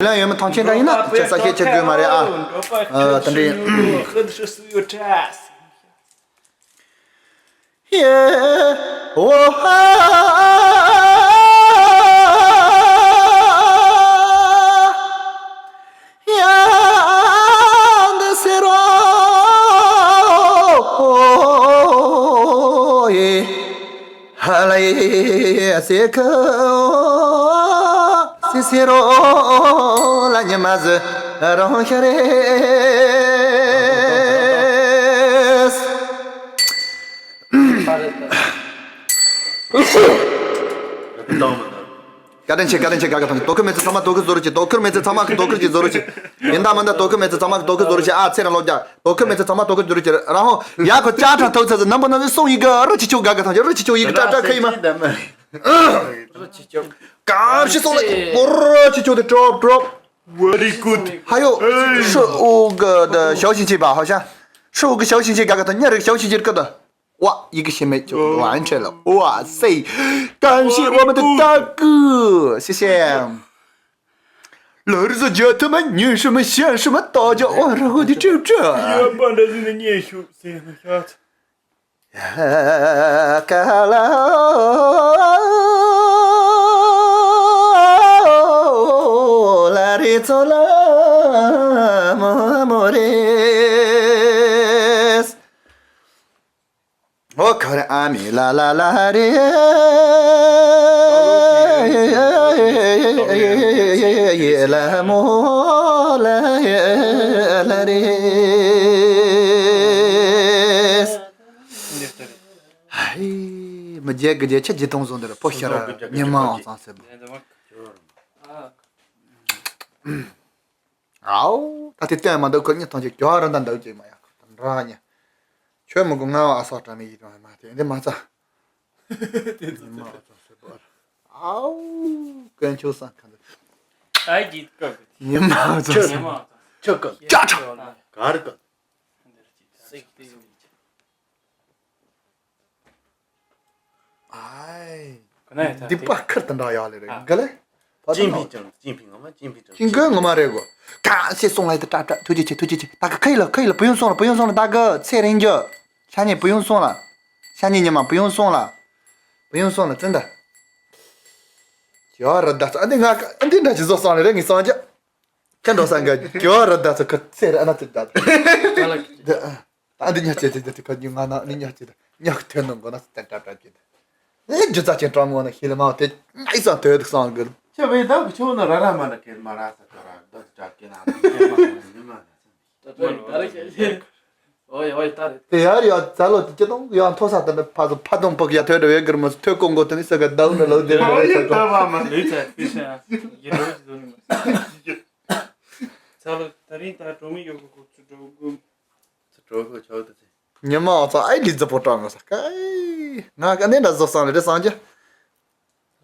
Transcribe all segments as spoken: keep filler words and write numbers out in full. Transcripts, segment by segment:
ལན་ཡོད་མི་ཐང་ཆེན་འདྲ་ཡིན་ན་ཅི་ས་ཤེས་ཁྱེར་དགོས་མ་རེད་ཨ། ཨ་དེ་འདྲའི། ཡེ། ཨོ་ཧ། ཡ་འདི་ཟེར་རོ་ཡེ། ཧ་ལ་ཡེ་ཟེར་ཁ་ཟེར་ཟེར་རོ་ལ་ཉི་མ་ཟེར་རང་ཤ་རེད། བཀའ་དྲིན་ཆེ། བཀའ་དྲིན་ཆེ། ག་ག་ཐང་ཆེ། དོ་ཁུར་མེད་ཚེ་ཚང་མ་དོ་ཁུར་བཟོ་རོགས་གྱིས། དོ་ཁུར་མེད་ཚེ་ཚང་མ་གི་དོ་ཁུར་གྱིས་བཟོ་རོགས་གྱིས། ཡིན་ད་མིན་ད་དོ་ཁུར་མེད་ཚེ་ཚང་མ་གི་དོ་ཁུར་བཟོ་རོགས་གྱིས། ཨ་ཚེ་རིང་ལོ་བརྒྱ། དོ་ཁུར་མེད་ཚེ་ཚང་མ་དོ་ཁུར་བཟོ་རོགས་གྱིས། རང་ཧོ་ཡ་ཁོ་ཅག་ཁྲ་ཐོག་ཚ་ཚ་རྣམ་པ་སྣ་ཚོགས་སོང་ཡི་ག་རི་ཆི་ཆོ་ག་ག་ཐང་ཆེ། རི་ཆི་ཆོ་ཡི་ག་ཀྲ་ཀྲ་ཁ་ཡི་མ། རི་ཆི་ཆོ། ག་ཤི་སོང་ལ་ཡི་རི་ཆི་ཆོ་དེ་ཀྲོབ་ཀྲོབ། Very good. ཧ་ཡོ། ཧྲི་ཨུ་གི་ད་ཞའོ་ཞིང་ཆེ་བ་ཧ་ཤ། ཧྲི་ཨུ་གི་ཞའོ་ཞིང་ཆེ་ག་ག་ཐང་ཉ་རི་ཞའོ་ཞིང་ཆེ་རི་ཀ་ད། 哇，一个学妹就完成了。哇塞！感谢我们的大哥，谢谢。老子觉得嘛，你什么像什么大家，我然后的这这。原本的人的念书，这样的下子。卡拉拉里做拉莫莫里斯。 ཨོ་ཁ་རེ་ཨ་མི་ལ་ལ་ལ་རེ། ཡེ་ལ་མོ་ལ་ཡེ་ལ་རེ། ཧེ། མི་རྒྱལ་གི་རྒྱལ་ཆ་ཇི་ཐོང་བཟོ་འདིར་ཕོ་ཤ་ར་ཉི་མ་ཨང་ཚང་སེ་བོ། ཨའོ། ད་དེ་བསྟན་མ་འདུག་ཁོ་གཉིས་ཐོན་ཅིག་རྒྱ་ར་འདྲ་འདུག་ཅིག་མ་ཡག་ཁོ་ད་འདྲ་ཉེ། ཁྱོད་མི་གོ་ང་བ་ཨ་སོག་བཀྲ་མི་ཡིད་རང་མ་དེ་འདི་མ་ཚ། ཉི་མ་ཨ་ཚ་སེ་བར། ཨའོ། དཀོན་མཆོག་སང་ཁ་འདུག་ཨའི་ཇི་ཀ་གི། ཉི་མ་ཨ་ཚ་སེ་ཉི་མ་ཨ་ཚ་ཆོ་ག་ཅ་ཆ། གར་ག་སིག་ཏི་ཨའི། ཁོ་ན་ཡ་ད་སྡིག་པ་ཁུར་དུ་འདྲ་ཡག་ལེ་རེད་ག་ལེ། ཅིན་ཕིང་ཅང་ཅིན་ཕིང་ངོ་མ་ཅིན་ཕིང་ཅང་ཅིན་གོ་ངོ་མ་རེད་གོ། ག་སེ་སོང་ལ་ཡི་ད་ཏྲ་ཏྲ་ཐུགས་རྗེ་ཆེ་ཐུགས་རྗེ་ཆེ། ད་ག་ཁ་ཡི་ལ་ཁ་ཡི་ལ་བུ་ཡོང་སོང་ལ་བུ་ཡོང་སོང་ལ་ད་ག་ཚེ་རིང་རྒྱུ། ཤ་ཉེ་བུ་ཡོང་སོང་ལ། ཤ་ཉེ་ཉི་མ་བུ་ཡོང་སོང་ལ། བུ་ཡོང་སོང་ལ་ཙན་ད། ཇོ་ར་ད་ཚ་ཨ་འདི་ང་ཨ་འདི་འདྲ་ཅི་བཟོ་སོང་ལེ་རེད་ངི་སང་ཅ། ཁྱེད་འགྲོ་ས་འགའ་ཇོ་ར་ད་ཚ་ཁ་ཚེ་ར་ཨ་ན་ཙི་ད། ད་འདི་ཉག་ཅེ་ཅེ་ཅེ་ཁ་ཉུང་ང་ན་ནི་ཉག་ཅེ་ད་ཉག་ཐོན་ནོ་མགོ་ན་སྟན་ཏྲ་ཏྲ་ཅེ་ད། ཨེ་རྒྱུ་རྩ་ཆེན་གྲོང་ངོ་ན་ཤི་ལ་མ་དེ་ཨི་སང་དོད་སང་གི། ཁྱེད་བེ་ད་གི་ཆུ་ན་ར་ར་མ་ན་ཁེ་མ་ར་ས་ཏོ་ར་ད་ཏྲ་ཀེ་ན་མ་ན་ས་མི་མ་ན་ས། ད་ཏོ་ད་ར་ཁེ་ཨོ་ཡ་ཨོ་ཡ་ད་རེ། དེ་ཡར་ཡ་ཛ་ལོ་དེ་ཅི་དང་ཡང་མཐོ་ས་དེ་འདྲ་ཕ་ཚོ་ཕ་དང་པག་ཡ་ཐོད་འདྲ་བའི་གིར་མོ་ཐོད་ཀོང་གོ་དེ་ནི་ས་ག་ད་འདྲ་ལོ་དེ་འདྲ་ས་ག་ད་བ་མ་ལུས་ཚ་ཕི་ཤ་ཡ་རོ་ཅི་དོ་ནི་མ་ས་ལོ་ད་རིང་ད་གྲོང་མི་ཡོ་གོ་གོ་ཚུ་འགྲོ་གོ། ཚུ་འགྲོ་གོ་ཆོག་ཏུ་ཚེ། ཉི་མ་ཨ་ཚ་ཨའི་ལི་ཛི་པོ་ཀྲང་ང་ས་ཀའི། ང་ག་ནས་འདྲ་བཟོ་སང་ལེ་རེ་སང་རྒྱ།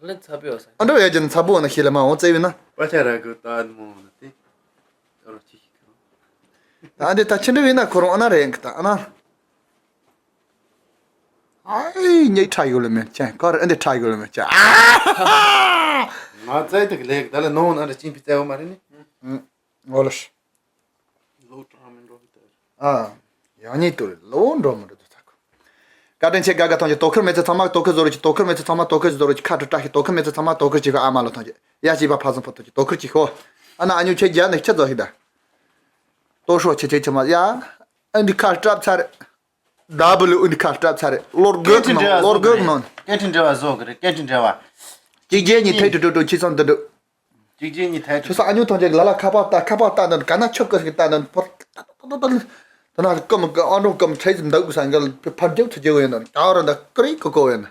ལན་ཚ་པོ་ཡོད་ས། ཨ་འདྲ་བས་ཀྱི་ཚ་པོ་ན་ཤི་ལ་མ་འོང་ཙེ་བི་ན། པ་ཆ་ར་གི་ད་མོ་ན་དེ། ཨ་རོ་ཅི་ཤི་ཁ། ད་འདི་ད་ཕྱི་འདྲ་བི་ན་ཁོ་རང་ཨ་ན་རེ་ཡིན་གི་ད་ཨ་ན། ཨའི་ཉེ་ཁྲ་ཡོད་ལ་མེད་ཅན་ཀར་ཨ་འདི་ཁྲ་ཡོད་ལ་མེད་ཅན་ཨ། ང་ཙེ་དེ་གི་ལེགས་ད་ལ་ནོ་ན་འདྲ་ཅིན་པི་ཙེ་བ་མ་རེད་ནི། ཨོ་ལོ་ཤི། ལོ་གྲངས་མི་འགྲོ་གི་ད། ཨ། ཡང་ཉིད་དུ་ལོ་འགྲོ་མི་འགྲོ་དུ་ཚ་གོ། བཀའ་དྲིན་ཆེ་ག་ག་ཐང་ཆེ། དོ་ཁུར་མེད་ཚེ་ཚང་མ་དོ་ཁུར་བཟོ་རོགས་ཀྱི། དོ་ཁུར་མེད་ཚེ་ཚང་མ་དོ་ཁུར་བཟོ་རོགས་ཀྱི། ཁ་དྲི་བཀྲ་ཤིས། དོ་ཁུར་མེད་ཚེ་ཚང་མ་དོ་ཁུར་གྱི་ཤོ། ཨ་མ་ལོ་ཐང་ཆེ། ཡ་ཞིག་པ་ཕ་སོང་ཕོ་ཐོ་ཆེ། དོ་ཁུར་གྱི་ཤོ། ཨ་ན་ཨ་ཉུ་ཆེ་རྒྱ་ནི་ཆེ་ཛོ་ཤིག་ད། དོ་ཤོ་ཆེ་ཆེ་ཆེ་མ་ཡ། ཨ་འདི་ཁ་སྐྲབ་ཚར། ཌབ་ལུ་ཨ་འདི་ཁ་སྐྲབ་ཚར། ལོར་གོག་ནོ་ལོར་གོག་ནོ། སྐད་འཕྲིན་འབྲེལ་བ་བཟོ་གི་རེད། སྐད་འཕྲིན་འབྲེལ་བ། གཅིག་རྗེས་གཉིས་ཐད་དུ་འགྲོ་འགྲོ་ཆེ་སང་དུ་འགྲོ། གཅིག་རྗེས་གཉིས་ཐད་དུ། ཁྱོད་ས་ཨ་ཉུ་ཐང་ཅིག་ལ་ལ་ཁ་པར་ལྟ་ཁ་པར་ལྟ་ནི་ག་ན་ཆོག་གི་ཞིག་ལྟ་ནི་ཕོ། དེ་ན་ཀི་མི་ཀི་ཨ་འགྲོ་ཀི་མི་ཁྲེ་ཟིན་འདུག་གི་ས་འགལ་ཕར་རྒྱབ་ཐུ་རྒྱབ་ཡོད་ན་ད་ར་འདི་ཀི་རི་ཀི་ཀོ་ཡོད་ན།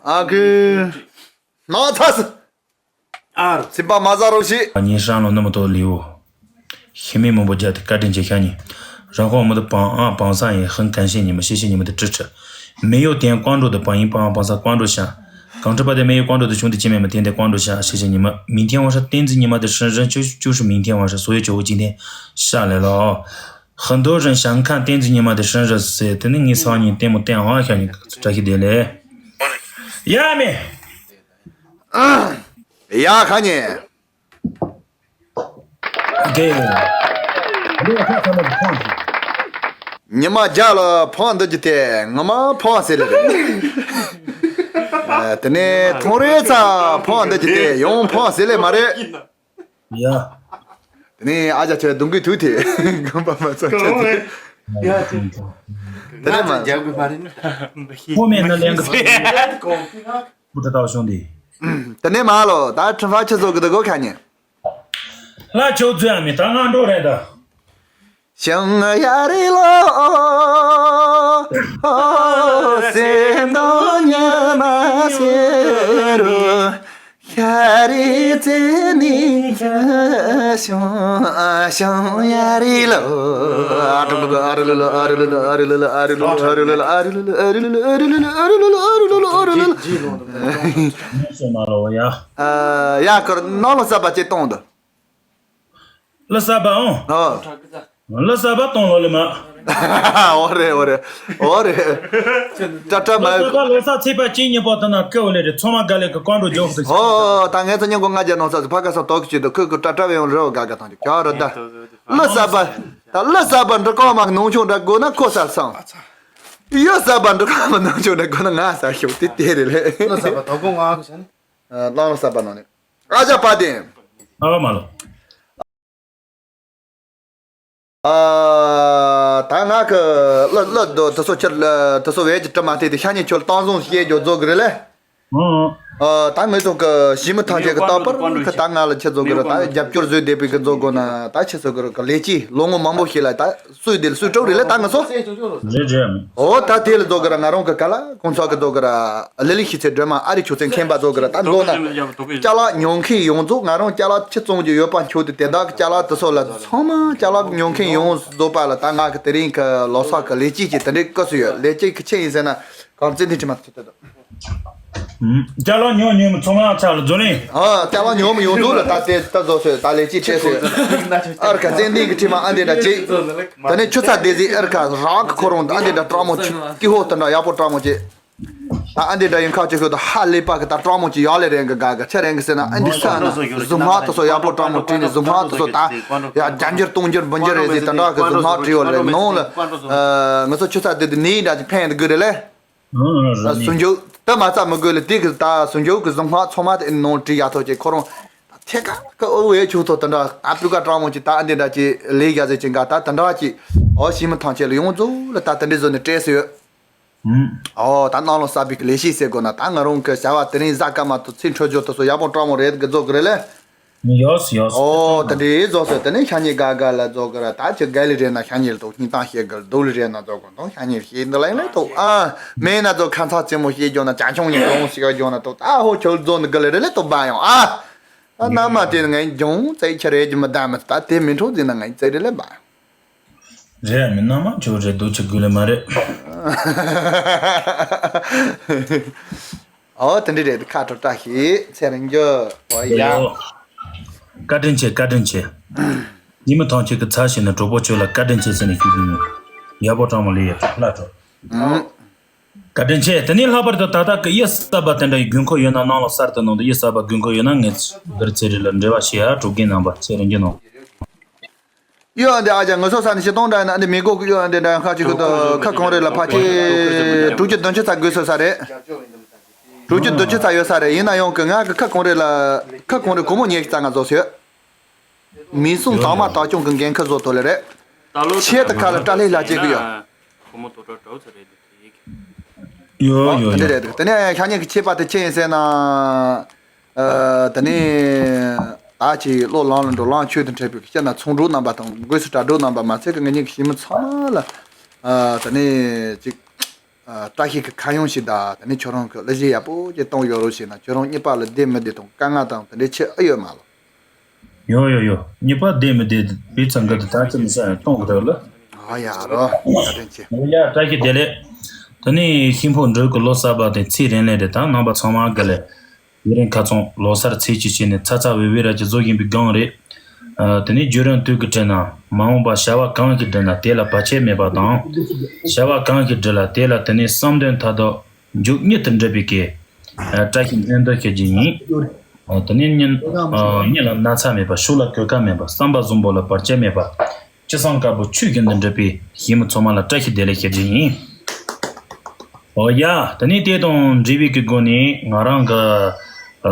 ཨ་གི། ན་ཚ་སི། ཨར། སེམས་པ་མ་ཟ་རོགས་ཤིག་ཉིན་ཧྲང་ལོ་ནུ་མོ་ཏོ་ལིའུ། ཤི་མི་མང་པོ་རྒྱ་དེ་བཀའ་དྲིན་ཆེ་ཤ་ཉེ། རང་ཁོང་མི་དུ་པང་ཨང་པང་སང་ཡིན་ཧང་གན་ཤེས་ཉི་མ་ཤེས་ཤེས་ཉི་མ་དེ་ཀྲི་ཀྲི། 没有点关注的朋友帮帮上关注下。刚吃饭的没有关注的兄弟姐妹们点点关注下，谢谢你们。明天晚上电子你们的生日，就就是明天晚上，所有九五今天下来了哦。很多人想看电子你们的生日，是的，那你上你点不点啊？想你这些的嘞。呀没。 ཡ་ཁ་ཉེ། ཨ་ཀེ། ཉི་མ་བརྒྱ་ལ་ཕོག་འདུག་རྒྱུ་དེ་ངོ་མ་ཕོག་ཟེར་ལེ་རེད། ཨ། དེ་ནས་ཐོང་རེ་ཚ་ཕོག་འདུག་རྒྱུ་དེ་ཡང་ཕོག་ཟེར་ལེ་མ་རེད། ཡ། དེ་ནས་ཨ་ཅག་ཁྱོད་སྡུག་གི་ཐུག་དེ་དགོན་པ་མ་ཚང་ཆ་དེ། ཡ། དེ་ནས་མ། རྒྱག་དགོས་མ་རེད། ཁོ་མེད་ན་ལེན་གི། པུ་ཏྲ་ཏའོ་ཤོང་དེ། དེ་ནས་མ་ལོ། ད་ཁྲི་ཕ་ཆི་བཟོ་གི་འདུག་གོ་ཁ་ཉེ། ལ་ཆོག་ཚུལ་ཨ་མི་ད་ང་འགྲོ་རེད་ད། ཞང་ཡ་རི་ལོ། སེམས་ནང་ཉི་མ་ཟེར་རོ། ཤ་རི་ཙེ་ནི་ཤ་ཞང་ཞང་ཡ་རི་ལོ། ཨ་རུ་ལུ་ལུ་ཨ་རུ་ལུ་ལུ་ཨ་རུ་ལུ་ལུ་ཨ་རུ་ལུ་ལུ་ཨ་རུ་ལུ་ལུ་ཨ་རུ་ལུ་ལུ་ཨ་རུ་ལུ་ལུ་ཨ་རུ་ལུ་ལུ་ཨ་རུ་ལུ་ལུ། ཨ། ཡ་ཁར་ནང་ལོ་གསར་པ་ཅིག་གཏོང་དུ། ལོ་གསར་པ་ཨང་། ཨ། ལོ་གསར་པ་གཏོང་ལོ་ལེ་མ། འོ་རེད་འོ་རེད་འོ་རེད། ཏྲ་ཏྲ་མ། ལོ་གསར་པ་ལོ་གསར་ཚེས་པ་གཅིག་གཉིས་པོ་དེ་ན་སྐད་འོ་ལེ་རེད། ཚང་མ་དགའ་ལེ་གི་བཀའ་འགྲོ་རྒྱོབ་ཟིག། ཨོ། ད་ངས་ཚོ་ཉིན་གུང་ང་རྒྱལ་ནང་ས་སུ་ཕ་ག་ས་ཏོག་གི་ཅིག་ཏུ་ཁོས་ཁོས་ཏྲ་ཏྲ་བས་ཡང་རེ་བ་དགའ་དགའ་བཏང་རྒྱུ་ཁྱོད་རེད་ད། ལོ་གསར་པ། ད་ལོ་གསར་པ་འབྲི་གང་མ་ནང་ཆུང་འདྲ་དགོས་ན་ཁོ་ས་སང་། ཡོ་གསར་པ་འབྲི་གང་མ་ནང་ཆུང་འདྲ་དགོས་ན་ང་ས་ཤོག་དེ་དེ་རེད་ལེ། ལོ་གསར་པ་དོ་དགོང་ང་གི་ས་ནི། ཨ། ལང་ལོ་གསར་པ་ནང་ནས། ཨ་ཅག་པ་དེ། ཨ་མ་ལོ། ཨ། ད་ང་གི་ལ་ལ་དོ་དེ་ཚོ་ཁྱེར་ལ་དེ་ཚོ་བས་ཀྱི་དྲི་མ་དེ་དེ་ཤ་ཉེ་ཁྱོད་བཏང་བཟུང་བྱེད་རྒྱུ་རྫོགས་གི་རེད་ལེ། ཨ། ད་ངོས་ཐོག་གི་ཞི་མི་ཐང་ཆད་གི་རྟག་པར་གི་ད་ང་ལ་ཁྱེད་ཚོ་གི་རེད་ད་རྒྱབ་སྐྱོར་བཟོས་བསྡད་པའི་གི་རྫོགས་དགོས་ན་ད་ཁྱེད་ཚོ་གི་རེད་གི་ལས་ཀྱི་ལོ་ངོ་མང་པོ་ཞིག་ལ་ད་སུས་དེ་སུས་སྤྲོ་རེད་ལེ་ད་ང་ཚོ། རེད་རེད། ཨོ་ད་དེ་ལ་རྫོགས་གི་རེད། ང་རང་གི་ག་ལ་ཁོང་ཚོ་གི་རྫོགས་གི་རེད། ལི་ལི་ཤི་ཚེ་སྒྲོལ་མ་ཨ་རི་ཆུ་ཚན་མཁན་པ་རྫོགས་གི་རེད། ད་མདོར་ན་ཅ་ལག་ཉོ་མཁན་ཡོངས་རྫོགས་ང་རང་ཅ་ལག་ཕྱི་བཙོང་རྒྱུ་ཡོད་པ་མཆོག་ཏུ་དེ་དག་གི་ཅ་ལག་དེ་ཚོ་ལ་ཚང་མ་ཅ་ལག་ཉོ་མཁན་ཡོངས་རྫོགས་པ་ལ་ད་ང་གི་དེ་རིང་གི་ལོ་གསར་གི་ལས་བྱེད་ཀྱི་དེ་འདྲའི་སྐབས་སུ་ཡོད། ལས་བྱེད་ཀྱི་ཆེད་ཡིན་ཟེར་ན་གང་བརྩེ་འདི་དྲི་མ་ཐུབ་ཐུབ། ཅ་ལག་ཉོ་ཉོ་མི་ཚང་མ་ཆ་ལ་རྫོགས་ནས། ཨ། ཅ་ལག་ཉོ་མི་ཡོང་འདུག་ལ་ད་དེ་ད་བཟོ་སོས་ད་ལས་ཀྱི་བྱས་སོས། ཨར་ཁ་ཙན་དན་གྱི་ཁྲིམས་ཨ་འདི་འདྲ་བྱེད། ད་ནི་ཆུ་ཚ་སྡེ་ཟིག་ཨར་ཁ་རང་གི་ཁོ་རང་ཨ་འདི་འདྲ་སྤྲང་མོ་ཆུ་ཀི་ཧོ་དེ་འདྲ་ཡག་པོ་སྤྲང་མོ་བྱེད། ད་ཨ་འདི་འདྲ་ཡིན་ཁ་ཅིག་ཤོད་དུ་ཧ་ལས་པ་གི་ད་སྤྲང་མོ་ཅིག་ཡག་ལས་རེད་གི་ག་གི་ཆ་རེད་གི་ཟེར་ན་ཨ་འདི་ས་ན་གཟུངས་སྔགས་དེ་ཚོ་ཡག་པོ་སྤྲང་མོ་བྲིས་ནས་གཟུངས་སྔགས་དེ་ཚོ་ད་ཡ་བརྒྱ་འགྱུར་སྟོང་འགྱུར་འབུམ་འགྱུར་རེད་ཟེར་དེ་འདྲ་གི་གཟུངས་སྔགས་བྲིས་ཡོད་ལས་ནང་ལ་ང་ཚོ་ཆུ་ཚ་སྡེ་དེ་ནི་འདྲ་ཅིག་ཕན་དགོས་རེད་ལས། ཨ། ཟུང་འཇུག་དེ་མ་རྩ་མི་དགོས་ལ་དེ་གི་ད་ཟུང་འཇུག་གི་གཟུངས་སྔགས་ཚང་མ་དེ་ནང་བྲིས་ཡག་ཐོག་ཅིག་ཁོ་རང་ཐད་ཀ་ཀ་ཨོ་ཝེ་ཆུ་ཐོག་དེ་འདྲ་ཨ་ཕི་རི་ཀ་སྤྲང་མོ་ཅིག་ད་ཨ་འདི་འདྲ་ཅིག་ལས་རྒྱ་ཟེར་ཅིག་འགའ་ད་དེ་འདྲ་ཅིག་ཨོ་ཞི་མི་ཐང་ཆད་ལ་ཡོངས་རྫོགས་ལ་ད་དེ་འདྲའི་བཟོ་ནས་སྤྲད་སྲོལ་ཡོད། ཨོ་ད་ནང་ལོ་གསར་པའི་གི་ལས་ཤིག་ཟེར་དགོས་ན་ད་ང་རང་གི་བྱ་བ་དེ་རིང་གཟའ་སྐར་མ་ཐོ་ཚེ་འཕྲོད་སྦྱོར་དེ་ཚོ་ཡག་པོ་སྤྲང་མོ་རེད་གི་རྫོགས་གི་རེད་ལེ། ཡོས་ཡོས། ཨོ་ད་འདྲའི་རྫོགས་སོ་དེ་ནས་ཤ་ཉེ་དགའ་དགའ་ལ་རྫོགས་གི་ར་ད་ཁྱི་དགའ་ལི་རེད་ན་ཤ་ཉེ་ལ་ཐོག་སྙིང་གཏམ་བཤད་གི་ར་སྡུག་ལི་རེད་ན་རྫོགས་གི་འདུག་ཤ་ཉེ་ཤེས་འདི་ལ་ཡིན་ལ་ཐོག་ཨ་མེད་ན་རྫོགས་ཁ་ཚ་ཙེ་མོ་བཤད་རྒྱུ་ན་ཅ་ཆུང་ཉིན་རྫོང་ཞིག་རྒྱུ་ན་ཐོག་ད་ཧོ་ཁྱོད་རྫོགས་ནི་དགའ་ལི་རེད་ལ་ཐོག་བ་ཡོང་ཨ། ཨ་ན་མ་དེ་ངའི་འབྱུང་རྩེ་ཁྱི་རེད་ཀྱི་མི་ད་མི་ད་དེ་མི་འཕྲོག་ཟིན་ན་ངའི་རྩེ་རེད་ལ་བ་ཡོང་། རེད་མི་ན་མ་ཁྱོད་རེད་འདུག་ཆི་དགོས་ལེ་མ་རེད། ཨོ་དེ་འདྲ་རེད་ཁ་གྲོ་བཀྲ་ཤིས་ཚེ་རིང་རྒྱུ་ཨོ་ཡ། བཀའ་དྲིན་ཆེ་བཀའ་དྲིན་ཆེ། ཉི་མ་ཐང་ཆེ་གི་ཚ་ཞིག་ནི་གྲོགས་པོ་ཁྱོད་ལ་བཀའ་དྲིན་ཆེ་ཟེར་ནས་ཞུ་གི་ཡིན། ཡག་པོ་སྤྲང་མོ་ལས་ཡོད་ལ་གྲོགས། ཨང་། བཀའ་དྲིན་ཆེ། དེ་ནས་ལྷག་པར་དུ་ད་ལྟ་གི་ཡུལ་གསར་པ་དེ་འདྲ་ཡི་དགོས་མཁོ་ཡོད་ན་ནང་ལ་གསར་དུ་ནང་དུ་ཡུལ་གསར་པ་དགོས་མཁོ་ཡོད་ན་ངས་འདིར་ཚེ་རིང་ལ་འབྲེལ་བ་བྱེད་ཡ་གྲོགས་རྒན་རྣམ་པ་ཚེ་རིང་གི་ནང་། ཡོད་ཨ་འདི་ཨ་ཅག་ངོ་སོ་ས་ནས་ཤི་སྟོང་འདྲ་ཡིན་ན་ཨ་འདི་མི་གོ་གི་ཡོད་ཨ་འདི་འདྲ་ཡང་ཁ་ཅིག་གི་ཏོ་ཁ་གང་རེད་ལ་ཕལ་ཆེར་དྲུག་ཅུ་བདུན་ཅུ་ཚ་དགོས་སོ་ས་རེད། དྲུག་ཅུ་བདུན་ཅུ་ཚ་ཡོད་ས་རེད། ཡིན་ན་ཡང་གི་ང་གི་ཁ་གང་རེད་ལ་ཁ་གང་རེད་སྒོར་མོ་ཉེར་གཅིག་ཙམ་ང་བཟོ་ཤོད། མི་སུམ་དང་མ་དག་ཅུང་གི་འགན་ཁུར་བཟོ་ཐུབ་ལེ་རེད། ཆེད་དུ་ཁ་ལ་སྐྲ་ལྷས་ལ་བྱེད་གི་ཡོད། ཡོད་ཡོད་དེ་འདྲ་ཡོད། རེད་འདུག་དེ་ནས་ཤ་ཉེ་གི་ཆད་པ་དེ་ཆེ་ཡིན་ཟེར་ན། ཨ། དེ་ནས་ད་ཅིག་བློ་ལངས་ལ་འགྲོ་ལངས་ཆོས་དང་འཕྲད་པའི་སྤྱིར་ན་ཚོང་གྲོགས་རྣམ་པ་དང་སྒོས་སུ་གྲྭ་གྲོགས་རྣམ་པ་མ་ཚད་ཀྱི་ངེད་གཉིས་ཀྱི་ཞི་མི་ཚང་མ་ལ། ཨ། དེ་ནས་ཅིག་ཨ། བཀྲ་ཤིས་ཀྱི་ཁ་གཡང་ཞིག་དང་དེ་ནས་ཁྱོད་རང་གི་གླུ་གཞས་ཡག་པོ་ཅིག་བཏང་ཡོད་རོགས་ཞེ་ན་ཁྱོད་རང་གཉིས་པ་ལ་བདེ་མི་བདེ་དང་དཀའ་ངལ་དང་དེ་འདྲའི་ཆེ་ཨེ་ཡོད་མ་ལོ། ཡོད་ཡོད་ཡོད། གཉིས་པ་བདེ་མི་བདེ་བི་ཚང་གི་དེ་ད་ཅི་མི་ཤ་ཡང་གཏོང་གི་རེད་ལ། ཨ་ཡ་རོ་བཀའ་དྲིན་ཆེ། ཡ་བཀྲ་ཤིས་བདེ་ལེགས། དེ་ནས་ཤིང་ཕོ་འབྲུག་གི་ལོ་གསར་པ་དེ་ཚེ་རིང་ལེ་རེད་ད་རྣམ་པ་ཚང་མ་དགའ་ལེ། དེ་རིང་ཁ་ཚང་ལོ་གསར་ཚེས་གཅིག་བྱས་ནས་ཚ་ཚ་བེ་བེ་ར་ཅིག་བཟོ་བཞིན་པའི་སྒང་རེད། ཨ། དེ་ནས་བརྒྱུད་རིམ་དུས་ཀྱི་དྲན་ན་མ་འོངས་པ་བྱ་བ་གང་ཞིག་བསྒྲུབ་ན་དེ་ལ་བར་ཆད་མེད་པ་དང་། བྱ་བ་གང་ཞིག་བསྒྲུབ་ལ་དེ་ལ་དེ་ནས་བསམ་དོན་མཐའ་དག་མཇུག་གཉིད་དུ་འགྲིབ་པའི་སྐད། ཨ། བཀྲ་ཤིས་སྨོན་འདུན་ཞུ་རྒྱུ་ཡིན། ཨ། དེ་ནས་གཉེན། ཨ། གཉེན་ལ་ན་ཚ་མེད་པ། ཕྱུགས་ལ་གོད་ཁ་མེད་པ། བསམ་པ་བཟང་པོ་ལ་བར་ཆད་མེད་པ། ཅི་བསམ་དཀར་པོ་ཆོས་བཞིན་དུ་འགྲུབ་པའི་ཞི་མི་ཚང་མ་ལ་བཀྲ་ཤིས་བདེ་ལེགས་ཞུ་རྒྱུ་ཡིན། ཨོ་ཡ། དེ་ནས་དེ་དང་འབྲེལ་བའི་གི་སྒོ་ནས་ང་རང་གི། ཨ།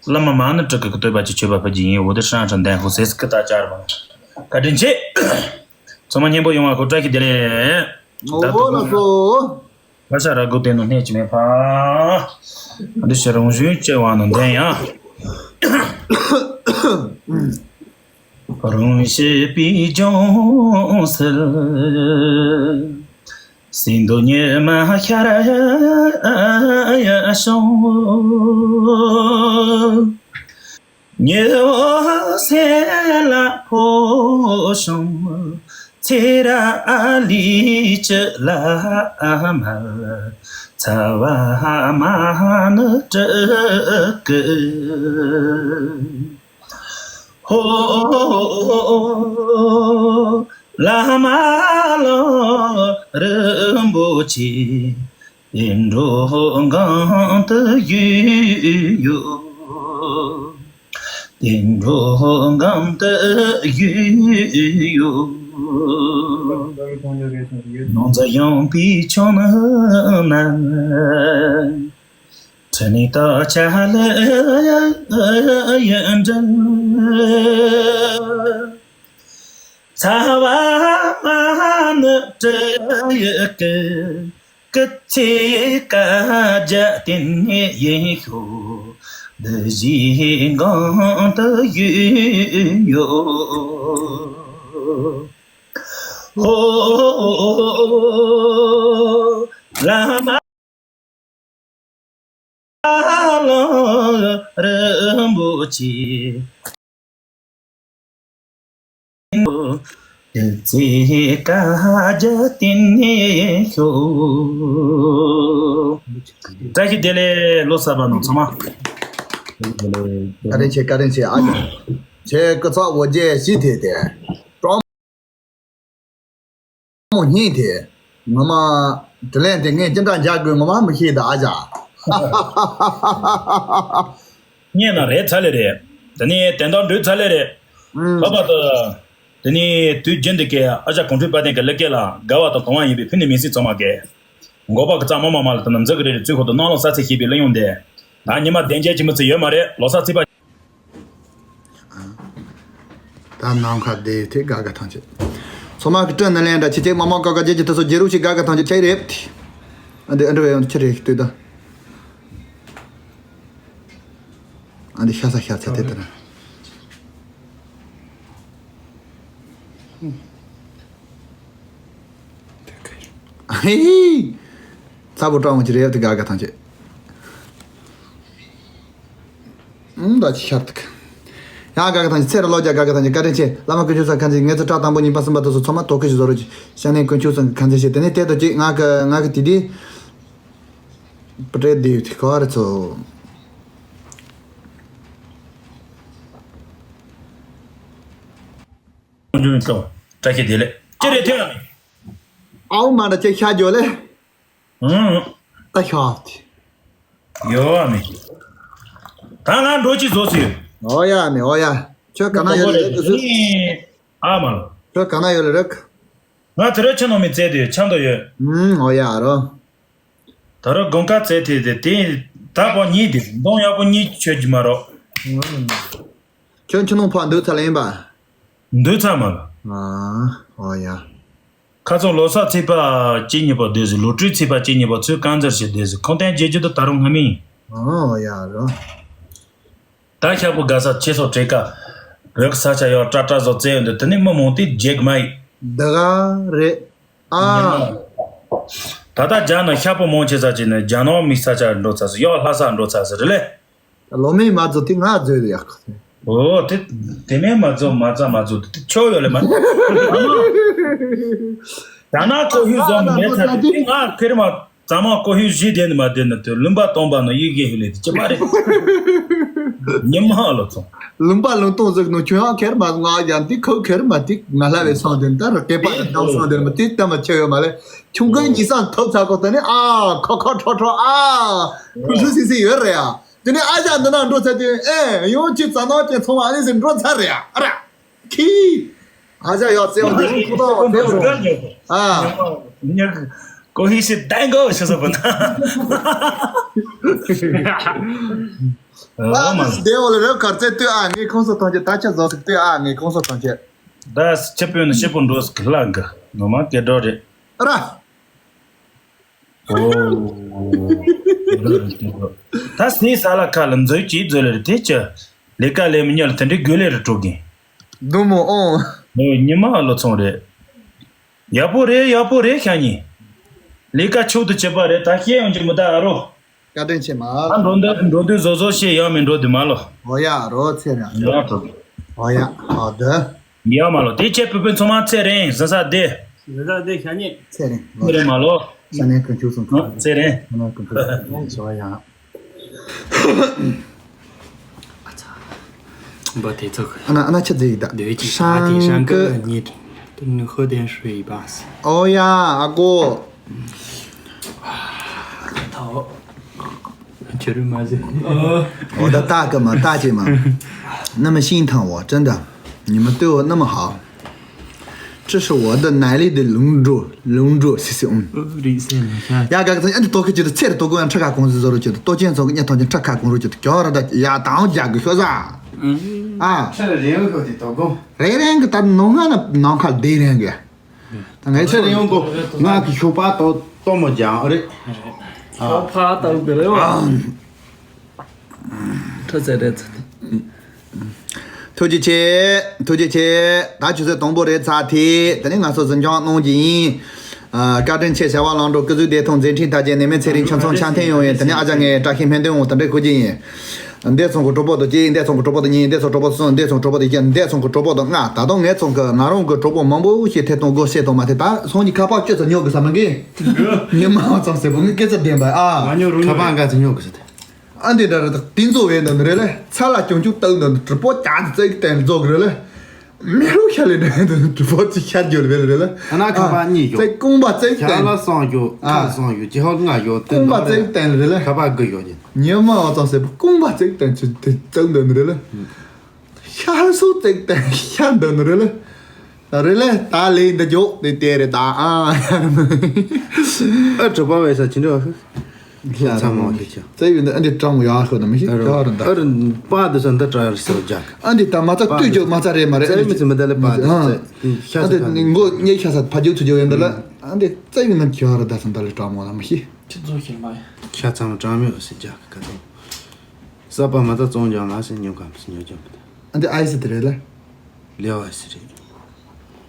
བླ་མ་མ་ཎི་བྲི་གི་བསྟོད་པ་ཅིག་མཆོད་པ་ཕུལ་རྒྱུ་ཡིན། འོ་དེ་ཧྲང་ཧྲང་ལྡན་ཧུ་སེ་སི་ཀི་ད་ཅར་བ། བཀའ་དྲིན་ཆེ། ཚང་མ་མཉེས་པོ་ཡོང་བ་གོ། བཀྲ་ཤིས་བདེ་ལེགས། ཨོ་ལགས་སོ། བར་ཤ་ར་གུ་དེ་ནང་སྣེ་ཅི་མེད་ཕ། འདི་ཕྱི་རང་བཞིན་སྐྱེ་བ་ནི་ལྡན་ཡང་། རང་བཞིན་པའི་ལྗོན་ཤིང་། སྲིད་མདོ་ཉི་མ་ཤར་བྱུང་། ཉི་འོད་ཟེར་ལ་ཕོ་བྱུང་། ཚེ་རབས་ལས་ཀྱི་བླ་མར། ཚ་བ་མ་ཎི་བྲི་གི། ཧོ། བླ་མ་ལ་རིན་པོ་ཆེ། བསྟན་འགྲོ་གང་དུ་བཞུགས་ཡོད། བསྟན་འགྲོ་གང་དུ་བཞུགས་ཡོད། ནང་ཚ་ཡངས་པའི་ཆུ་ནང་ན། ཁྲི་ནས་ཏོག་ཆ་ལ་ཡོན་འདྲ། ཚ་བ་མ་ཎི་བྲི་ཡི་གི། སྐུ་ཚེ་བསྐལ་བརྒྱར་བརྟན་ནས་ཡིན་ཤོག། འདི་བཞིན་གང་དུ་བཞུགས་ཡོད། ཧོ། བླ་མ་ལ་རིན་པོ་ཆེ། དེ་ཚེ་བསྐལ་བརྒྱར་བརྟན་ནས་ཤོག། བཀྲ་ཤིས་བདེ་ལེགས། ལོ་གསར་པ་ནང་ཚང་མ། བཀའ་དྲིན་ཆེ། བཀའ་དྲིན་ཆེ། ཨ་ཅག་ཁྱེད་སྐུ་ཚབ་འོ་བརྒྱལ་ཤི་དེ་དེ། མོ་སྙིང་དེ། ངོ་མ། དྲིན་ལན་དེ་ངས་ཅི་འདྲ་འཇལ་དགོས་ངོ་མ་མི་ཤེས་ད་ཨ་ཅག། སྙན་ན་རེད་ཚ་ལེ་རེད། དེ་ནས་དན་རྟགས་འགྲོས་ཚ་ལེ་རེད། ཨུམ། ལྷག་པར་དུ། དེ་ནས་དུས་རྒྱུན་འདི་གའི་ཨ་ཅག་གོང་འཕེལ་དཔལ་ལྡན་གྱི་ལས་ཀ་ལ་དགའ་བ་དང་དང་བ་ཡིན་པའི་ཕུ་ནུ་མི་སེར་ཚང་མ་གིས། འགོ་པ་གི་གཙང་མ་མ་མ་ལ་དང་ནམ་འཛི་གི་རེ་རེ་བཙུན་ཁོ་དུ་གནང་ལོ་ས་ཚེ་ཤེས་པའི་གླུ་དབྱངས་དེ། ད་ཉི་མ་བདེན་རྒྱལ་གྱི་མི་ཚེ་ཡོད་མ་རེད། ལོ་ས་ཚེ་པ། ད་ནམ་མཁའ་བདེ་ཐེ་དགའ་དགའ་ཐང་ཆད། ཚོ་མ་གི་སྤྲོ་ནི་ལན་འདྲ་ཆེ་ཆེ་མ་མ་ཀ་ཀ་ཇེ་ཇེ་ཏ་སོ་ཇེ་རུ་ཞིག་དགའ་དགའ་ཐང་ཆད་ཆེ་རེད། ཨ་འདི་ཨ་འདྲ་བའི་ཡང་ཆེ་རེད་ལྟོས་ད། ཨ་འདི་ཤ་ས་ཤ་ཚ་དེ་ལྟར། ཨ་ཧེ། ཚ་པོ་སྤྲང་བོ་ཅི་རེད་དེ་དགའ་དགའ་ཐང་ཆད། ཨུམ། ད་ཅི་ཤར་ཐུག་ཡང་དགའ་དགའ་ཐང་ཆད། ཚེ་ར་ལོ་རྒྱ་དགའ་དགའ་ཐང་ཆད། བཀའ་དྲིན་ཆེ། བླ་མ་ཀུན་སྤྱོད་ས་ཁང་ཚན་ངེད་ཚོ་བཀྲ་དང་པོ་གཉིས་པ་གསུམ་པ་དུ་སོ་ཚང་མ་དོ་ཁུ་ཞིག་བཟོ་རོགས་ཀྱི་ཤ་ནས་ཀུན་སྤྱོད་ས་ཁང་ཚན་ཞེས་དེ་ནས་དེ་དོ་ཅིག་ང་གི་ང་གི་དེ་དེ། པྲེ་དེ་དེ་ག་རེ་ཚོ། ཁོང་ཚོའི་སྐབས་བཀྲ་ཤིས་བདེ་ལེགས་ཅི་རེད་ཐོན་ཡང་མེད། ཨའོ་མ་འདྲ་ཅིག་ཤ་རྒྱོ་ལེ། ཨང་། ད་ཤ་བ་དེ། ཡོད་མེད། ད་ང་འགྲོ་ཅི་བཟོ་ཟིན། ཨོ་ཡ་མེད་ཨོ་ཡ། ཁྱོད་ག་ན་ཡོད་ལེ་རེད་གི་སུ། ཨ་མ་ལ། ཁྱོད་ག་ན་ཡོད་ལེ་རེད། ང་དེ་རོ་ཆ་ནང་མི་བཙལ་དུས་ཆ་འདོ་ཡོད། ཨང་ཨོ་ཡ་རོ། ད་རུང་དགོང་ཁ་བཙལ་དེ་དེ་དེ་ད་པོ་གཉིས་དེ་གདོང་ཡག་པོ་གཉིས་ཆོད་ཀྱི་མ་རོགས། ཁྱོད་ཁྱི་ནང་ཕ་འདུག་ཚ་ལེན་པ། འདུག་ཚ་མ་ལ། ཨ་ཨོ་ཡ། ཁ་ཚོ་ལོ་གསར་ཚེས་པ་གཅིག་གཉིས་པ་སྡོད་ཟིན། ལོ་དྲུག་ཚེས་པ་གཅིག་གཉིས་པ་ཚོས་རྐང་འཛེར་ཞིག་སྡོད་ཟིན། ཁོང་གཏན་བརྗེད་རྒྱུ་དུ་ད་རུང་སྔ་མིན། ཨོ་ཡ་རོ། ད་ཤ་པོ་དགའ་ས་ཆེ་སོ་བྲེ་ཀ་རི་ཀ་ས་ཆ་ཡོད་ཀྲ་ཀྲ་བཟོ་བཙལ་ཡོང་དུས་དེ་ནི་མི་མང་དེ་བརྗེད་གི་མ་ཡིན། འདི་ག་རེད། ཨ། ད་ལྟ་རྒྱ་ནག་ཤ་པོ་མང་ཆེ་ས་ཅིག་ནི་རྒྱ་ནག་མི་ས་ཆ་འགྲོ་ཚར་སོང་། ཡང་ལྷ་ས་འགྲོ་ཚར་སོང་རེད་ལེ། ལོ་མིན་མ་རྫོགས་དེ་ང་རྫོས་ལ་ཡག་གི། ཨོ་དེ་དེ་མིན་མ་རྫོགས་མ་རྫོགས་མ་རྫོགས་དེ་ཆོ་ཡོད་ལེ་མ། རྒྱ་ནག་ཀོ་ཧུའི་བཟོ་མི་མེད་ཚར་དེ་ང་ཁེར་མ། ཚང་མ་ཀོ་ཧུའི་གཞི་དེ་ནི་མ་དེ་ནི་དེ་ལུང་པ་སྟོང་པ་ནི་ཡི་གེ་ཧུ་ལེ་དེ་ཅི་མ་རེད། ཉི་མ་ལོ་ཚོང་། ལུང་པ་ལུང་སྟོང་ཟིག་ནོ་ཁྱོད་ཡང་ཁེར་མ་ང་ཡང་འདི་ཁོ་ཁེར་མ་དེ་ང་ལ་བའི་སོང་དེ་ད་ར་སྐེད་པ་དེ་དང་སོང་དེ་མ་དེ་ད་མ་ཆེ་ཡོད་མ་ལེ། ཁྱུང་གི་ཉི་སང་ཐོབ་ཚ་གོ་ད་ནི་ཨ་ཁོ་ཁོ་ཁྲོ་ཁྲོ་ཨ་ཕུ་ཕུ་སི་སི་ཡོད་རེད་ཨ། དེ་ནས་ཨ་ཞང་འདི་ན་འགྲོ་ཚར་དུས་ཨེ་ཡང་ཁྱེད་ཙ་ནང་ཅན་ཚང་མ་ཨ་ནི་ཟེར་འགྲོ་ཚར་རེད་ཨ་ར། ཁི། ཨ་ཞང་ཡག་བཙལ་བ་འདི་རུང་ཁོ་ཐག་བཙལ་བ་རེད་ཨ། ཉག་གོ་ཧི་ཤི་ཏན་གོ་ཤི་སོ་པ་ན། ཨ་ཨོ་མ་ནི་སྡེ་བ་ལ་རེབ་གར་རྩེ་ལྟོས་ཨ་ངའི་ཁོང་སོ་ཐང་ཆེ་ད་ཆ་བཟོ་ཟིག་ལྟོས་ཨ་ངའི་ཁོང་སོ་ཐང་ཆེ། ད་ཆེ་པོ་ནི་ཤེ་པོ་འགྲོ་ཟིག་ལ་འགི་ངོ་མ་སྐད་སྒྲོག་རེད། ཨ་ར། ཨོ། ད་སི་ས་ལ་ཁ་ལ་འཛུལ་གྱིས་འཛུལ་ལེ་རེད་དེ་ཅི། ལས་ཀ་ལས་མི་ཉལ་དེ་འདྲའི་དགོས་ལེ་རེད་སྤྲོ་གིན། འདུག་མོ་ཨོ། ཨོ་ཉི་མ་ལོ་ཚོང་རེད། ཡག་པོ་རེད་ཡག་པོ་རེད་ཤ་ཉེ། ལས་ཀ་མཆོག་ཏུ་བྱེད་པ་རེད་ད་ཤེས་ཡོང་གི་མི་ད་ཨ་རོ། བཀའ་དྲིན་ཆེ་མ། ཨ་འགྲོ་འདོད་འགྲོ་འདོད་བཟོ་བཟོ་ཤེས་ཡོང་མི་འགྲོ་འདི་མ་ལོ། ཨོ་ཡ་རོ་ཚེ་ར། ཡག་ཏུ། ཨོ་ཡ་ཨོ་དེ། ཡ་མ་ལོ་དེ་ཁྱེད་བུ་བུ་ཚང་མ་ཚེ་རིང་ཟ་ས་དེ། ཟ་ས་དེ་ཤ་ཉེ། ཚེ་རིང་། ཚེ་རིང་མ་ལོ། ཤ་ཉེ་ཀུན་ཆུ་སོང་ཁ། ཚེ་རིང་། ཤ་ཉེ་ཀུན་ཆུ་སོང་ཁ། ཡང་། འབའ་དེ་ཚོ་ཨ་ན་ཨ་ན་ཆ་ཟིག་ད་འདོད་ཀྱི་ཤང་ཀི་ཉིད་དུ་ནི་ཧོ་དན་ཧྲུའི་བ་སི། ཨོ་ཡ་ཨ་གོ། ཐའོ། ཁྱེད་རུ་མ་ཟེར། འོ་ད་ལྟ་གི་མ་ལྟ་ཅེས་མ། 那么心疼我真的 你们对我那么好。这是我的奶里的龙珠龙珠谢谢嗯。རིགས་སེ་ནས་ཤ། ཡ་ག་ག་ཚང་ཨ་འདི་ཏོ་ཁི་ཅི་ཏོ་ཚེ་རི་ཏོ་ཀོ་ཡང་ཁྲ་ཁ་གོང་ཟི་ཟོ་རུ་ཅི་ཏོ་ཏོ་ཅན་ཚོ་གི་ཉ་ཐོང་ཅན་ཁྲ་ཁ་གོང་རུ་ཅི་ཏོ་གྱོ་ར་ད་ཡ་དང་རྒྱ་གི་ཤོ་ཟ། ཨ། ཁྲ་རེ་ཡོང་ཤོ་ཏི་ཏོ་གོ། རེ་རེང་གི་ད་ནོ་ང་ན་ནང་ཁ་བདེ་རེང་གི། ད་ངས་ཚེ་རིང་གོ་ང་གི་ཤོག་པ་ཏོ་ཏོ་མོ་ལྗང་རེད། ཤོག་པ་ཏོ་གི་རེད་བ། ཁྲ་ཚེ་རེད་ཚེ། ཐུགས་རྗེ་ཆེ། ཐུགས་རྗེ་ཆེ། ད་ཆུ་ཚོད་དང་པོ་རེད་ཚར་ཐེ། དེ་ནས་ང་ཚོ་འཛིན་སྐྱོང་གནང་གི་ཡིན། ཨ། བཀའ་དྲིན་ཆེ་བྱ་བ་ལམ་འགྲོ་སྐུ་གཟུགས་བདེ་ཐང་མཛད་འཕྲིན་དར་རྒྱས་ནད་མེད་ཚེ་རིང་ཁྱོད་ཚང་འཆམ་མཐུན་ཡོང་ཡིན། དེ་ནས་ཨ་ཅག་ངས་བཀྲ་ཤིས་སྨོན་འདུན་འོང་དེ་འདྲས་གོ་གི་ཡིན། འདས་ཚང་གི་གྲོགས་པོ་དང་གཅིག་འདས་ཚང་གི་གྲོགས་པོ་དང་གཉིས་འདས་ཚང་གྲོགས་པོ་གསུམ་འདས་ཚང་གྲོགས་པོ་དང་བརྒྱད་འདས་ཚང་གི་གྲོགས་པོ་དང་ལྔ། ད་དུང་ངས་ཚང་གི་ང་རང་གི་གྲོགས་པོ་མང་པོ་ཞིག་ཐད་གཏོང་སྒོ་ཕྱེ་ཐོག་མ་ཐེ་ད་སང་གི་ཁ་པར་སྤྱོད་ཚ་ཉོ་གི་ས་མ་གི། ཉི་མ་ཙམ་ཟེར་བོ་ངའི་སྐད་ཆ་བདེན་པ་ཨ། ཁ་པར་འགའ་ཚ་ཉོ་གི་ས་ཐེ། ཨ་འདི་འདྲ་རེད་ད་དེ་ཚོ་བས་འདི་འདི་རེད་ལེ། ཚ་ལ་སྐྱོན་བཅུག་སྟག་འདི་འདི་གྲི་པོ་ཀྱག་འདི་བཙལ་གི་བསྟན་རྫོགས་གི་རེད་ལེ། མེ་རུ་ཤ་ལེ་འདི་འདི་གྲི་པོ་ཅི་ཤ་རྒྱུ་རེད་ལེ་ལེ། ཨ་ན་ཁ་པར་གཉིས་ཡོད། རྐུན་པ་བཙལ་གི་བསྟན། ཤ་ལ་སང་རྒྱུ་ཁ་སང་རྒྱུ་ཅི་ཧོ་ང་ཡོད་དེ་རྐུན་པ་བཙལ་གི་བསྟན་རེད་ལེ། ཁ་པར་དགུ་ཡོད་ཀྱི། ཉི་མ་བ་ཙང་ཟེར་བུ་རྐུན་པ་བཙལ་གི་བསྟན་ཅི་དེ་བཙལ་འདི་འདི་རེད་ལེ། ཤ་སུ་བཙལ་གི་བསྟན་ཤ་འདི་འདི་རེད་ལེ། རེད་ལེ་ད་ལེ་འདི་འཇོག་དེ་དེ་རེད་ད་ཨ། ཨ་གྲུབ་པ་བས་ས་ཅི་འདྲ་བ་ཤི། ཚ་མོ་ཤི་ཆ། ཙེ་ཡུན་འདི་ཨ་འདི་ཀྲང་ཡ་ཤོ་ན་མི་ཤི་ཨ་རུ་ཀྲ་རུ་འདི། ཨ་རུ་པ་འདི་ས་འདི་ཀྲ་རུ་སོ་ཇག་ཨ་འདི་ད་མ་ཚ་ཏུ་ཇོ་མ་ཚ་རེད་མ་རེད། ཙེ་མི་ཚི་མི་ད་ལེ་པ་འདི་ཨ། ཙེ་ཤ་ཨ་ཚ་འདི་ཀ་མི་མགོ་ཉེ་ཤ་ས་ཕ་ཇོ་ཚུ་ཇོ་ཡན་འདི་ལ་ཨ་འདི་ཙེ་ཡུན་ན་ཁྱོ་རུ་ད་ས་འདི་ལེ་ཀྲང་མོ་ན་མི་ཤི། ཁྱི་ཚོ་ཤི་མ་ཡ། ཤ་ཚ་མོ་ཀྲང་མི་ཨོ་སི་ཇག་ག་ཏོ། ས་པ་མ་ཚ་ཙོང་ཇང་ལ་སི་ཉོ་གམ་སི་ཉོ་ཇམ་པ་ད། ཨ་འདི་ཨའི་སི་དེ་རེད་ལེ། ལེའོ་ཨ་སི་རེད།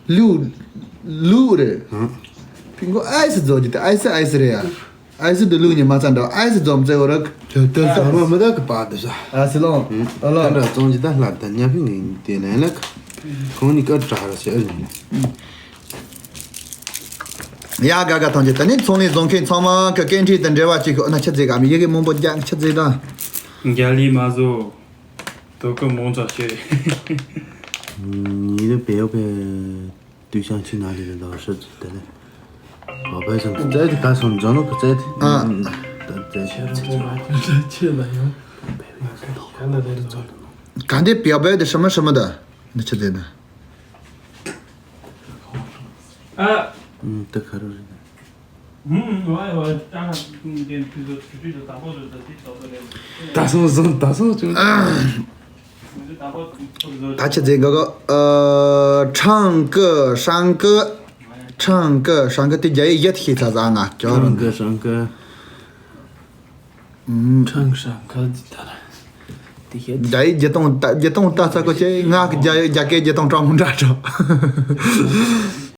ལུ། ལུ་རེད། ཧང་། ཕིང་གོ་ཨའི་སི་རྫོགས་ཀྱི་དེ་ཨའི་སི་ཨའི་སི་རེད་ཡ། ཨའི་སི་དེ་ལུ་ཉི་མ་ཚ་འདྲ་ཨའི་སི་རྫོགས་མཛད་འོ་ར། དེ་དེ་ཨ་མ་མི་དག་གི་པ་དེ་ས། ཨ་སི་ལོང་། ཨ་ལོ། ད་འདྲ་བཙོང་ཅི་ད་ལྷ་ད་ཉ་ཕིང་གི་དེ་ལན་ལ། ཁོང་ནི་ཀར་དྲག་ར་ཟེར་ཨ་ནི། ཡ་ག་ག་ཐང་ཅི་ད་ནི་ཚོང་ལས་བཟོ་མཁན་ཚང་མ་གི་སྐད་འཕྲིན་དང་འབྲེལ་བ་བྱེད་ཁོ་ན་ཆ་ཚེ་ག་མི་ཡི་གེ་མང་པོ་རྒྱག་ཆ་ཚེ་ད། རྒྱ་ལི་མ་བཟོ། དོ་ཀི་མོང་ཙག་ཤེས། ཉིན་རེ་བེའུ་བེ་དུས་ཤང་ཆི་ན་ལི་རེ་ལོ་ཧྲི་ཙི་དེ་ལེ། བ་བེ་ཙམ་རྩེ་དེ་ག་སོང་ཛོ་ནོ་གི་རྩེ་དེ། ཨ། ད་རྩེ་ཆི་ར་ཚེ་ཚེ་མ་ཆི་ར་ཆི་ལ་ཡོང་། ག་འདི་བེའུ་བེ་དེ་ཧྲི་མ་ཧྲི་མ་ད་འདི་ཆི་ཟེར་ན། ཨ། ད་ག་རུ་རེད། ད་སོང་སོང་ད་སོང་བྱུང་། ད་ཆི་ཟེར་གི་གི། ཨ། ཁྲང་ཀི་ཧྲང་ཀི། ཁྲང་ཀི་ཧྲང་ཀི་དེ་རྒྱ་ཡིག་ཡིད་ཤེས་ཚ་ཟ་ང་ཀྱོ་རང་ཀི་ཧྲང་ཀི། ཁྲང་ཧྲང་ཀི་དེ་ད་ར། དེ་ཤེས། རྒྱ་ཡིག་བརྒྱུད་གཏོང་ད་བརྒྱུད་གཏོང་ལྟ་ཚ་གོ་ཆེ་ང་གི་རྒྱ་ཡིག་རྒྱ་སྐད་བརྒྱུད་གཏོང་གྲོགས་མོ་འདྲ་གྲོགས།